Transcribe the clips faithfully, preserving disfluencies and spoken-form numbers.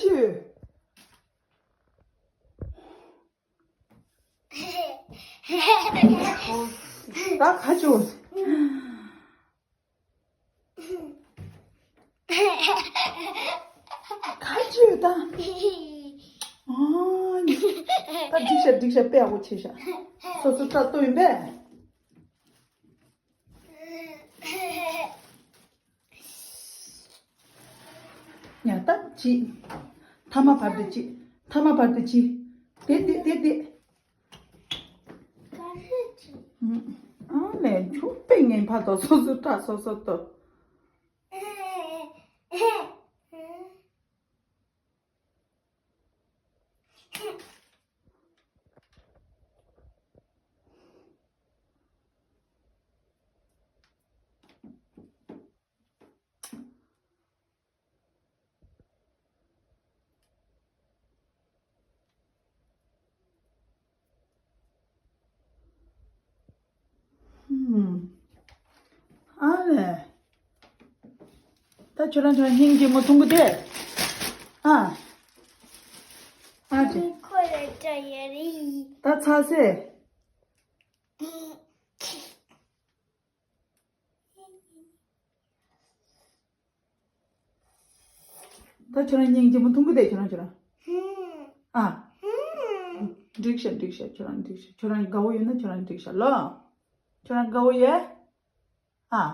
ཅི། ད་ཁ་ཅིག། ཁ་ཅིག་ད། ཨ། ད་འགྲིག་ཤག་འགྲིག་ཤག་དཔེ་ཡག་པོ་བྱས་ཤག་སོ་སོ་སྐྲ་གཏུབ་ཡིན་པས། ཡ་ད་ཅི། ཐ་མ་བར་དུ་ཅི། ཐ་མ་བར་དུ་ཅི། དེ་དེ་དེ་དེ། ཨ་ལས་ཆུ་པེ་ངན་ཕ་དོ་སོ་སོ་སྐྲ་སོ་སོ་གཏུབ། ཧུམ། ཨ་ལས། ད་ཁྱོད་རང་ཁྱོད་རང་སྙིང་རྗེ་མོ་འཐུང་གི་དེ། ཨ། ཨ་ཅེ། ཁོ་ལ་སྐྲ་ཡོད་རེད། ད་ཚ་སེ། ད་ཁྱོད་རང་སྙིང་རྗེ་མོ་འཐུང་གི་དེ་ཁྱོད་རང་ཁྱོད་རང་། ཨ། འགྲིག་ཤག་འགྲིག་ཤག་ཁྱོད་རང་འགྲིག་ཤག་ཁྱོད་རང་དགའ་བོ་ཡོད་ན་ཁྱོད་རང་འགྲིག་ཤག་ལོ། ཁྱོད་རང་དགའ་བོ་ཡོད། ཨ།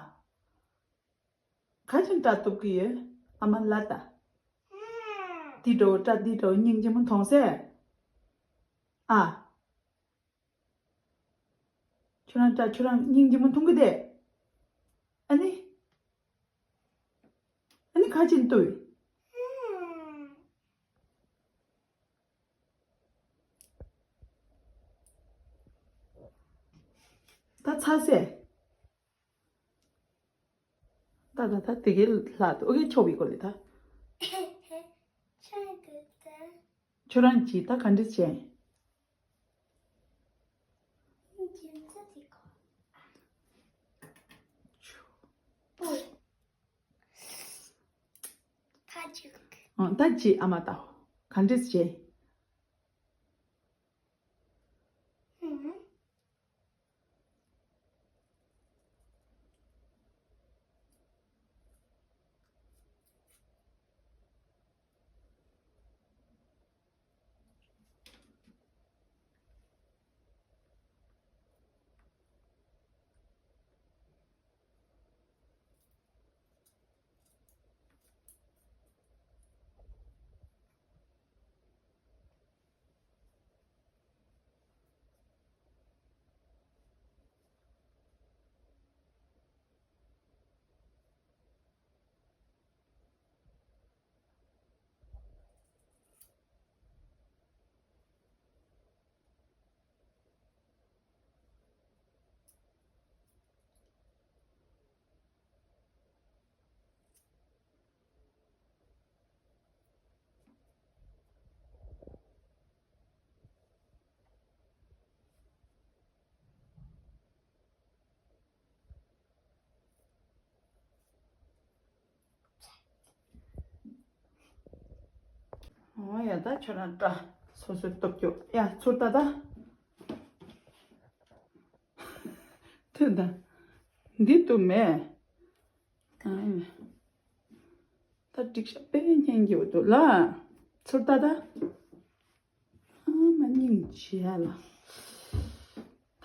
ག་ཅིག་སྐྲ་གཏུབ་ཀྱི་ཡོད། ཨ་མ་ལ་ད། འདི་འདྲ་བོ་སྐྲ་འདི་འདྲ་བོ་སྙིང་རྗེ་མོ་མཐོང་སེ། ཨ། ཁྱོད་རང་སྐྲ་ཁྱོད་རང་སྙིང་རྗེ་མོ་མཐོང་གི་དེ། ཨ་ནི། ཨ་ནི་ག་ཅིག་གཏུབ། ད་ཚ་སེ། ད་ད་ད་དེ་གའི་ལྷག་ཏུ་ཨོ་ཁེ་ཆོག་པའི་སྐོར་ལས་ད། ཁྱོད་རང་གིས་ད་ག་འདྲ་བྱས། ཁ་ཅིག་ཨ། ད་ཅི་ཨ་མ་ད་ག་འདྲ་བྱས། ཨོ་ཡ་ད་ཁྱོད་རང་སྐྲ་སོ་སོས་གཏུབ་རྒྱུ་ཡ་ཚུར་ལྟ་ད། ཐོན་ད། འདི་གཏུབ་མེད། ཨ་ཡ། ད་འགྲིག་ཤག་དཔེ་སྙན་རྒྱུ་འདུག་ལ། ཚུར་ལྟ་ད། ཨ་མ་སྙིང་རྗེ་ལ།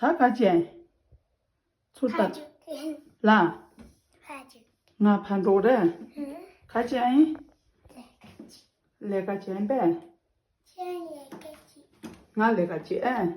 ད་ག་བྱས། ཚུར་ལྟ། ལ། ང་ཕར་འགྲོ་རེད། ག་བྱས་ཨིན། ལས་ཀ་བྱས་པས། ང་ལས་ཀ་བྱས་ཨེ།